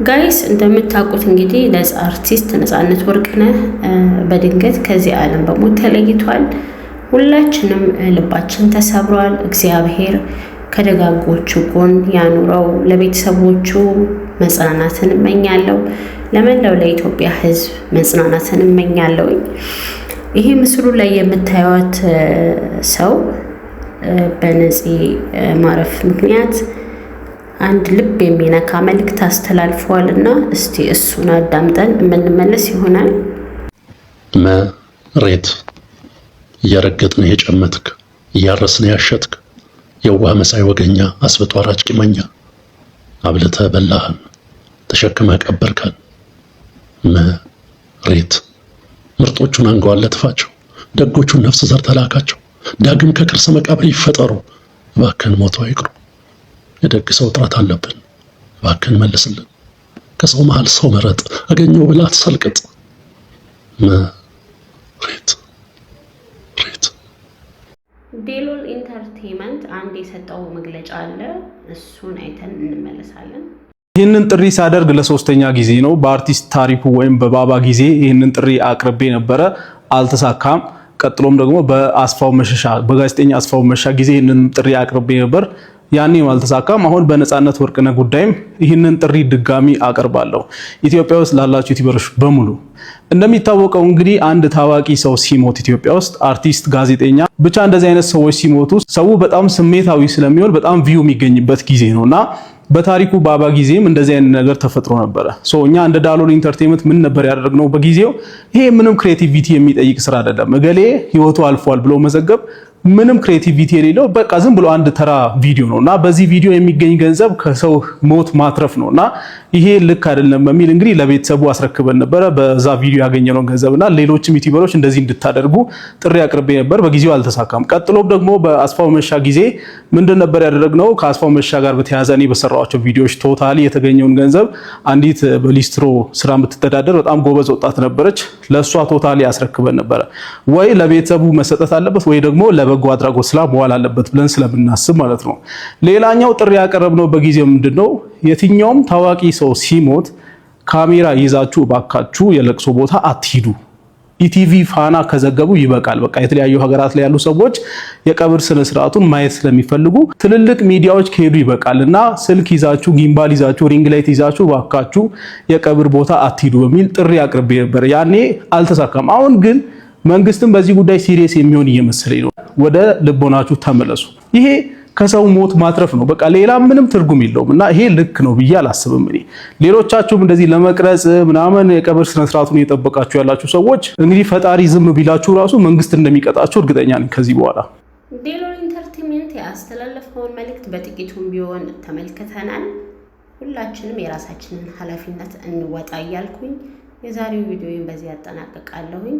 Guys፣ እንደምታውቁት እንግዲህ ነጻ አርቲስት ነጻነት ወርቅነህ በድንገት ከዚህ ዓለም በሞት ተለይቷል። ሁላችንም ልባችን ተሰብሯል። እግዚአብሔር ከደጋጎቹ ጎን ያኑረው። ለቤተሰቦቹ መጽናናትን እመኛለሁ። ለመላው ለኢትዮጵያ ሕዝብ መጽናናትን እመኛለሁ። ይሄ ምስሉ ላይ የምታዩት ሰው በነፂ ማረፍ ምክንያት አንድ ልብ የሚነካ መልእክት አስተላልፈዋል እና እስቲ እሱን አዳምጠን የምንመለስ ይሆናል። መሬት እየረገጥን የጨመትክ፣ እያረስን ያሸትክ፣ የዋህ መሳይ ወገኛ፣ አስብቶ አራጭ ቂመኛ፣ አብልተህ በላህን፣ ተሸክመህ ቀበርከን። መሬት ምርጦቹን አንጓለህ ትፋቸው፣ ደጎቹን ነፍስ ዘር ተላካቸው። ዳግም ከከርሰ መቃብር ይፈጠሩ፣ እባክህን ሞተው አይቅሩ። የደግ ሰው እጥረት አለብን፣ እባክህን መልስልን። ከሰው መሃል ሰው መረጥ፣ አገኘው ብላ አትሰልቅጥ። መሬት ሬት። ዴሎል Entertainment አንድ የሰጠው መግለጫ አለ። እሱን አይተን እንመለሳለን። ይህንን ጥሪ ሳደርግ ለሶስተኛ ጊዜ ነው። በአርቲስት ታሪኩ ወይም በባባ ጊዜ ይህንን ጥሪ አቅርቤ ነበረ፣ አልተሳካም። ቀጥሎም ደግሞ በአስፋው መሸሻ፣ በጋዜጠኛ አስፋው መሸሻ ጊዜ ይህንን ጥሪ አቅርቤ ነበር፣ ያኔም አልተሳካም። አሁን በነጻነት ወርቅነህ ጉዳይም ይህንን ጥሪ ድጋሚ አቀርባለሁ። ኢትዮጵያ ውስጥ ላላችሁ ዩቲዩበሮች በሙሉ፣ እንደሚታወቀው እንግዲህ አንድ ታዋቂ ሰው ሲሞት ኢትዮጵያ ውስጥ፣ አርቲስት፣ ጋዜጠኛ፣ ብቻ እንደዚህ አይነት ሰዎች ሲሞቱ ሰው በጣም ስሜታዊ ስለሚሆን በጣም view የሚገኝበት ጊዜ ነውና በታሪኩ ባባ ጊዜም እንደዚህ አይነት ነገር ተፈጥሮ ነበረ። So እኛ እንደ ዳሎል Entertainment ምን ነበር ያደረግነው በጊዜው? ይሄ ምንም creativity የሚጠይቅ ስራ አይደለም። እገሌ ህይወቱ አልፏል ብሎ መዘገብ ምንም creativity የሌለው በቃ ዝም ብሎ አንድ ተራ ቪዲዮ ነው እና በዚህ ቪዲዮ የሚገኝ ገንዘብ ከሰው ሞት ማትረፍ ነው እና ይሄ ልክ አይደለም በሚል እንግዲህ ለቤተሰቡ አስረክበን ነበረ በዛ ቪዲዮ ያገኘነውን ገንዘብ። እና ሌሎችም ዩቲዩበሮች እንደዚህ እንድታደርጉ ጥሪ አቅርቤ ነበር። በጊዜው አልተሳካም። ቀጥሎም ደግሞ በአስፋው መሻ ጊዜ ምንድን ነበር ያደረግነው? ከአስፋው መሻ ጋር በተያያዘ እኔ በሰራኋቸው ቪዲዮዎች totally የተገኘውን ገንዘብ አንዲት በሊስትሮ ስራ የምትተዳደር በጣም ጎበዝ ወጣት ነበረች። ለእሷ totally አስረክበን ነበረ። ወይ ለቤተሰቡ መሰጠት አለበት ወይ ደግሞ ለበጎ አድራጎት ስራ መዋል አለበት ብለን ስለምናስብ ማለት ነው። ሌላኛው ጥሪ ያቀረብነው በጊዜው ምንድነው? የትኛውም ታዋቂ ሰው ሲሞት ካሜራ ይዛችሁ እባካችሁ የለቅሶ ቦታ አትሂዱ። ኢቲቪ፣ ፋና ከዘገቡ ይበቃል። በቃ የተለያዩ ሀገራት ላይ ያሉ ሰዎች የቀብር ስነ ስርዓቱን ማየት ስለሚፈልጉ ትልልቅ ሚዲያዎች ከሄዱ ይበቃል እና ስልክ ይዛችሁ፣ gimbal ይዛችሁ፣ ring light ይዛችሁ እባካችሁ የቀብር ቦታ አትሂዱ በሚል ጥሪ አቅርቤ ነበር። ያኔ አልተሳካም። አሁን ግን መንግስትም በዚህ ጉዳይ serious የሚሆን እየመሰለኝ ነው። ወደ ልቦናችሁ ተመለሱ። ይሄ ከሰው ሞት ማትረፍ ነው። በቃ ሌላ ምንም ትርጉም የለውም እና ይሄ ልክ ነው ብዬ አላስብም። እኔ ሌሎቻችሁም እንደዚህ ለመቅረጽ ምናምን የቀብር ስነ ስርዓቱን እየጠበቃችሁ ያላችሁ ሰዎች እንግዲህ ፈጣሪ ዝም ቢላችሁ ራሱ መንግስት እንደሚቀጣችሁ እርግጠኛ ነኝ ከዚህ በኋላ። ዴሎል Entertainment ያስተላለፈውን መልእክት በጥቂቱም ቢሆን ተመልክተናል። ሁላችንም የራሳችንን ኃላፊነት እንወጣ እያልኩኝ የዛሬው ቪዲዮውን በዚህ ያጠናቅቃለሁኝ።